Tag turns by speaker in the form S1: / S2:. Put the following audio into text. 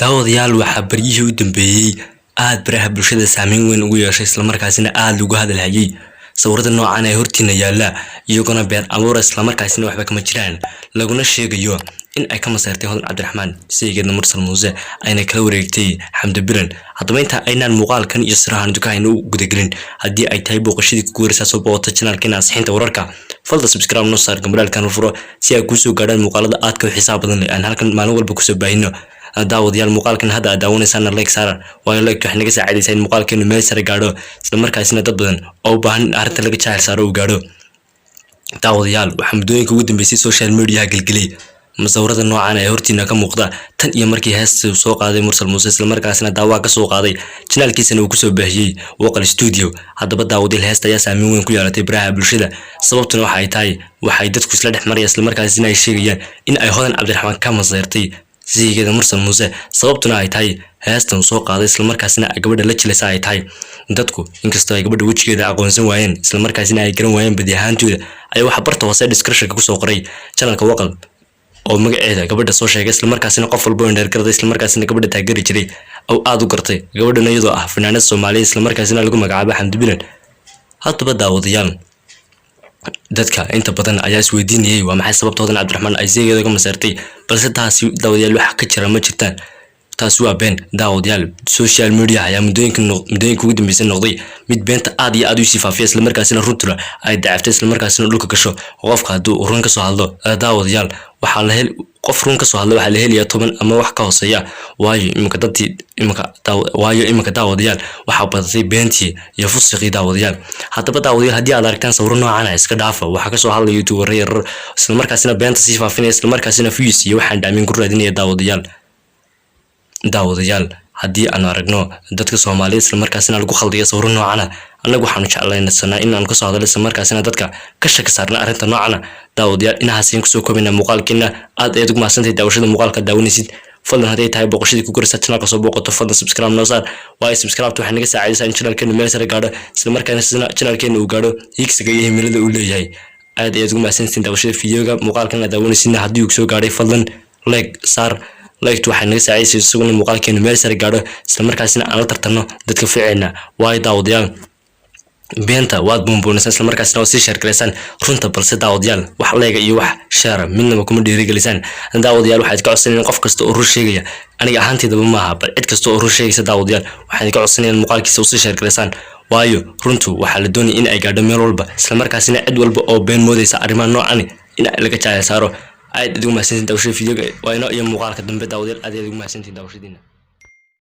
S1: Daawadayaal, waxaa baryihii u dambeeyey aad baraha bulshada saameyn weyn ugu yeeshay, islamarkaasina aada lagu hadalhayay sawirada noocan ee hortiina yaala, iyaguna been abuura, islamarkaasina waxba kama jiraan, laguna sheegayo in ay ka masayrtay Hodan Cabdiraxmaan saygeedna Mursal Muuse, ayna kala wareegtay Xamdi Bilan. Haddaba inta aynaan muuqaalkan iyo sirahan dukaayna u gudagelin, haddii ay tahay booqashadii kugu wareysaa soo booqata channelkeena Ansixinta Wararka, falda subscribe noo saar, gambalaalkan furo si ay kuusoo gaadhaan muuqaalada aadka u xiisaha badan leh aan halkan maalin walba kusoo baahino. Daawadayaal, muuqaalkan hadda aad daawanaysaana like saara, waayo like waxay naga saacidaysaa in muuqaalkeenu meel sare gaadho, isla markaasina dad badan oo u baahan in arrinta laga jaahil saaro uu gaadho. Daawadayaal, waxaa muddooyinka ugu dambeysay social mediaha gelgelay masawirada noocan ee hortiina ka muuqda, tan iyo markii heesta soo qaaday Mursal Muuse, islamarkaasina daawaa ka soo qaaday channelkiisana uu kusoo baahiyey Waqal Studio. Haddaba daawadayaal, heesta ayaa saameyn weyn ku yeelatay baraha bulshada. Sababtuna waxa ay tahay, waxay dadku isla dhex maraya, islamarkaasina ay sheegayaan in ay Hodan Cabdiraxmaan ka masayrtay saygeeda Mursal Muuse, sababtuna ay tahay heestan soo qaaday, islamarkaasina gabadha la jilaysa ay tahay. Dadku inkastoo ay gabadha wejigeeda aqoonsan waayeen, islamarkaasina ay garan waayeen badi ahaantooda, ayaa waxaa barta hoose descriptionka kusoo qoray channelka Waqal oo magaceeda gabadha soo sheegay, islamarkaasina qof walba oo indheergarday, islamarkaasina gabadha taageeri jiray oo aada u gartay gabadhan, iyadoo ah fanaanad Soomaaliya, islamarkaasina lagu magacaabo Xamdi Bilan. Haddaba daawadayaal, dadka inta badan ayaa isweydiinayay waa maxay sababta Hodan Cabdiraxmaan ay saygeeda uga masayrtay, balse taasi daawadayaal wax ka jira ma jirtaan, taasi waa been. Daawadayaal, social media ayaa muddooyinka ugu dambeysay noqday mid beenta aad iyo aad u sii faafiya, islamarkaasina runtuna ay dacaftay, islamarkaasina dhulka gasho. Qofka hadduu run kasoo hadlo, daawadayaal, waxaa la hel qof run kasoo hadla waxaa la helayaa 10 ama wax ka hooseeya, waayo iminka dadtii iminka waayo iminka daawadayaal waxaa badatay beentii iyo fusiqii. Daawadayaal, haddaba daawadayaal, haddii aad aragtaan sawiro noocan ah, iska dhaafa. Waxaa kasoo hadlaya youtuber yarar, islamarkaasina beenta sii faafinaya, islamarkaasina views iyo waxaan dhaamin ku raadinaya. Daawadayaal, haddii aanu aragno dadka Soomaaliyeed islamarkaasina lagu khaldayo sawiro noocana, annagu waxaanu jeclaysanaa in aanu kasoo hadalno, islamarkaasina dadka ka shaki saarna arrinta noocana. Daawadayaal, inahaas ayaan kusoo koobaynaa muuqaalkeena. Aad ayaad ugu mahadsantahay daawashada muuqaalka daawanaysid. Fadlan hadday tahay booqashadii ku koraysa channelka soo booqato, fadlan subscribe noo saar, waayo subscribe waxay naga saacidaysaa in channelkeenu meel sare gaadho, islamarkaana channelkeenu uu gaadho higsiga iyo himilada uu leeyahay. Aad ayaad ugu mahadsantihiin daawashada videoga. Muuqaalkan aad daawanaysidna haddii uu soo gaadhay, fadlan like saar. Like waxay naga saacidaysaa isaguna muuqaalkeenu meel sare gaadho, islamarkaasina aan la tartanno dadka ficilna, waayo daawadayaal, beenta waad buunbuunisaan, islamarkaasina waad sii share garaysaan runta, balse daawadayaal, wax like iyo wax share midnaba kuma dhiirigelisaan. Daawadayaal, waxaad ka codsanayaan qof kasta oo run sheegaya, aniga ahaanteedaba maaha, bal cid kasta oo run sheegaysa, daawadayaal, waxaan ka codsanayaan muuqaalkiisa usii share garaysaan, waayo runtu waxaa la doonaya in ay gaadho meel walba, islamarkaasina cid walba oo been moodaysa arrimaha noocani in laga jaaya saaro. Aad ugu mahadsantiin daawashada videoga. Waa inoo iyo muuqaalka dambe. Daawadayaal, aad ayaad ugu mahadsantiin daawashadiina.